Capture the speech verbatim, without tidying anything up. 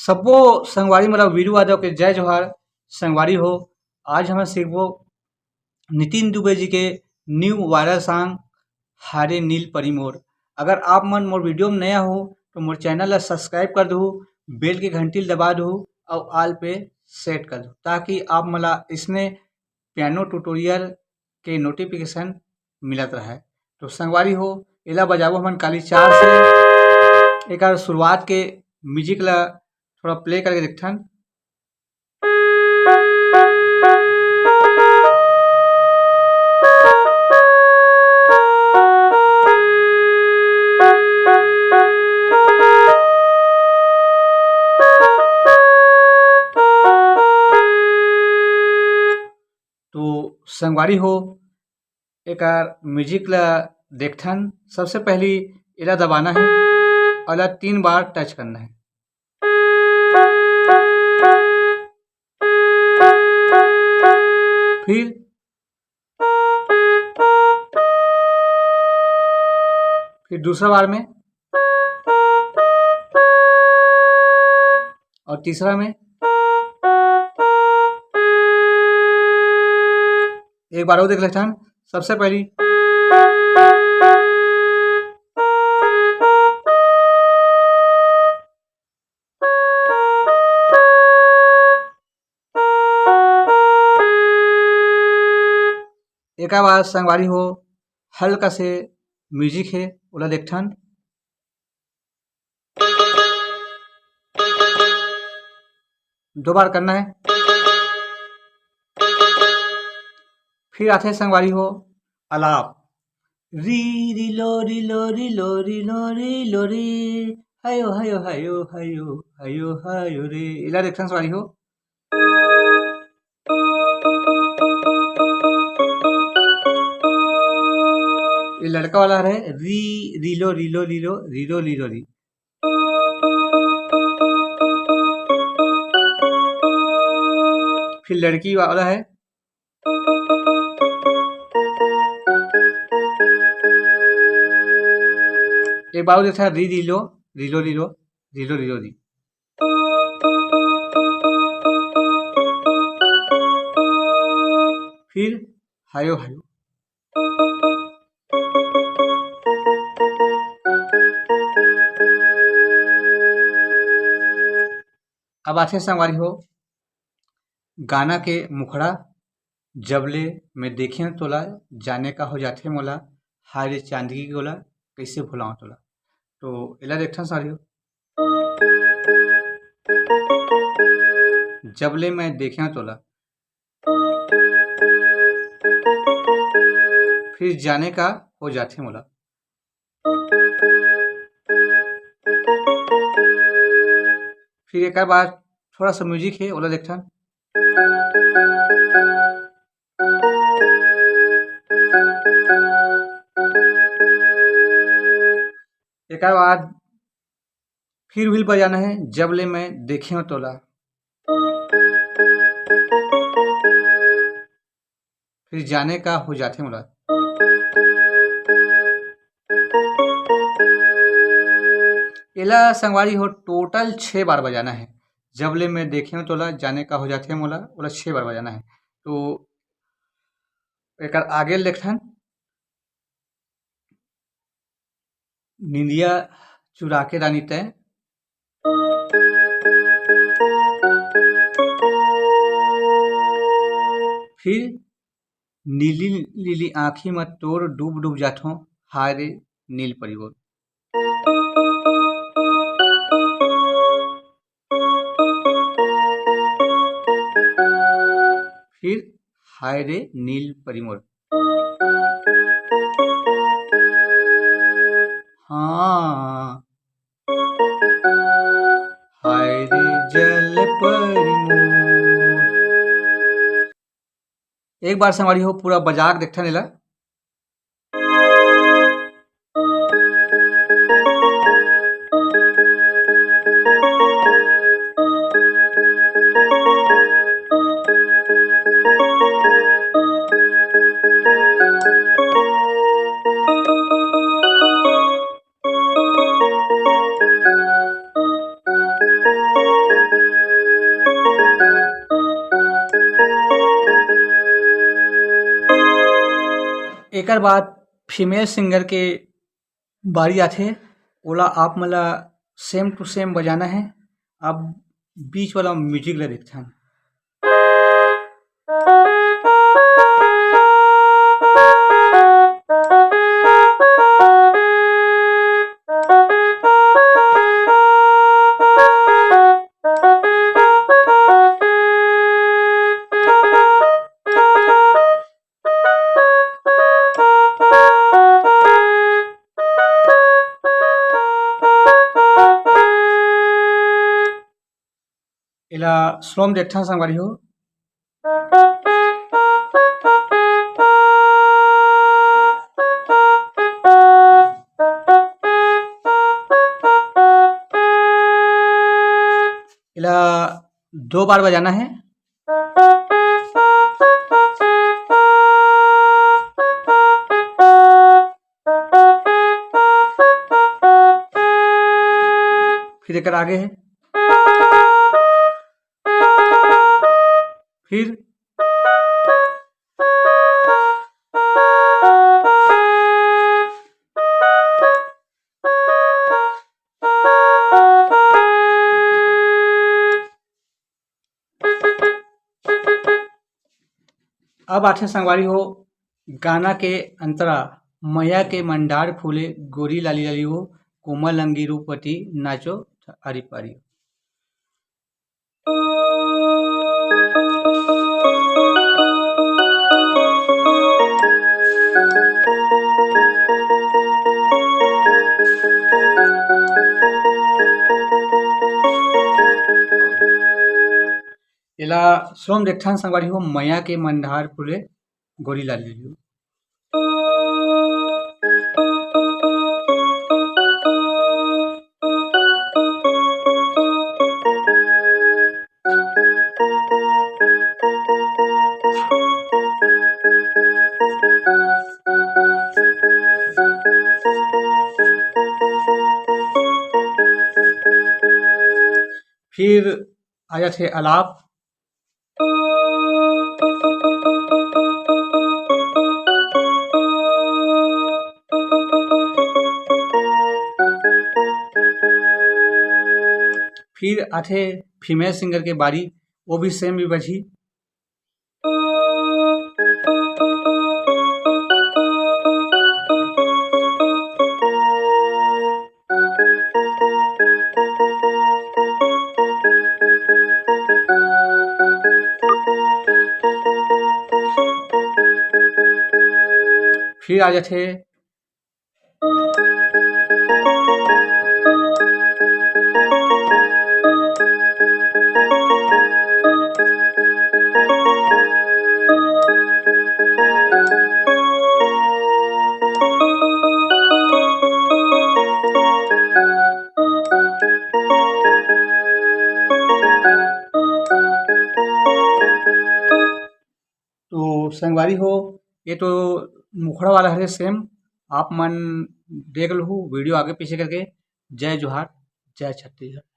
सब्बो संगवारी मन ला वीरू यादव के जय जोहार। संगवारी हो, आज हमन सीखबो नितिन दुबे जी के new viral song हाय रे नील परी मोर। अगर आप मन मोर video में नया हो तो मोर channel ला subscribe कर दहू, bell के घंटी ला दबा दहू अउ all पे set कर दहू, ताकि आप मन ला इसने piano tutorial के notification मिलत रहे। तो संगवारी हो, एला बजाबो हमन काली चार से। एकर शुरुआत के music ला थोड़ा play करके देखथन। तो संगवारी हो, एकर music ला देखथन। सबसे पहली एला दबाना है और एला तीन बार touch करना है। फिर, फिर दूसरा बार में और तीसरा में। एक बार और देख लेथन। सबसे पहली एकर बाद संगवारी हो, हल्का से music है, ओला देखथन। दो बार करना है। फिर आथे संगवारी हो अलाप। री री लो री लो री लो री लो री लो री। हयो हयो हयो हयो हयो हयो रे। एला देखथन संगवारी हो। ये लड़का वाला है, री रीलो रीलो रीलो रीलो रीलो री। फिर लड़की वाला है। एक बार और देखा, री रीलो रीलो रीलो रीलो रीलो री। फिर हायो हायो। अब आथे संगवारी हो गाना के मुखड़ा, जब ले मैं देखेंव तोला, जाने का हो जाथे मोला, हाय रे चांदनी के गोला, कइसे भुलांव तोला। तो एला देखथन संगवारी हो। जब ले मैं देखेंव तोला, फिर जाने का हो जाथे मोला। फिर एकर बाद थोड़ा सा music है, ओला देखथन। एकर बाद फिर wheel बजाना है, जब ले मैं देखेंव तोला। फिर जाने का हो जाथे मोला। एला संगवारी हो total छः बार बजाना है। जब ले मैं देखेंव तोला, जाने का हो जाथे मोला, ओला छः बार बजाना है। तो एकर आगे ल देखथन। निंदिया चुरा के रानी तैं। फिर नीली नीली आँखी म तोर डूब डूब जाथों, हाय रे नील परी मोर। फिर हाय रे नील परी मोर। हाँ, हाय रे जल परी मोर। एक बार संगवारी हो पूरा बजा के देखथन एला। एकर बाद फीमेल सिंगर के बारी आथे, ओला आप मन ला सेम टू सेम बजाना है। अब बीच वाला म्यूजिक ला देखथन। एला स्लो में देखथन संगवारी हो। एला दो बार बजाना है। फिर एकर आगे है। फिर अब आथे संगवारी हो गाना के अंतरा, मया के मंडार फूले गोरी लाली लाली हो, कोमल अंगी रूपवती नाचो आरी पारी। एला स्लो में देखथन संगवारी हो, मया के मंडार फूले गोरी लाली हो। फिर आ जाथे अलाप। फिर आथे फीमेल सिंगर के बारी, वो भी सेम भी बजही। फिर आ जाथे। तो संगवारी हो, ये तो मुखड़ा वाला हरे सेम, आप मन देख लहू वीडियो आगे पीछे करके। जय जोहार, जय छत्तीसगढ़।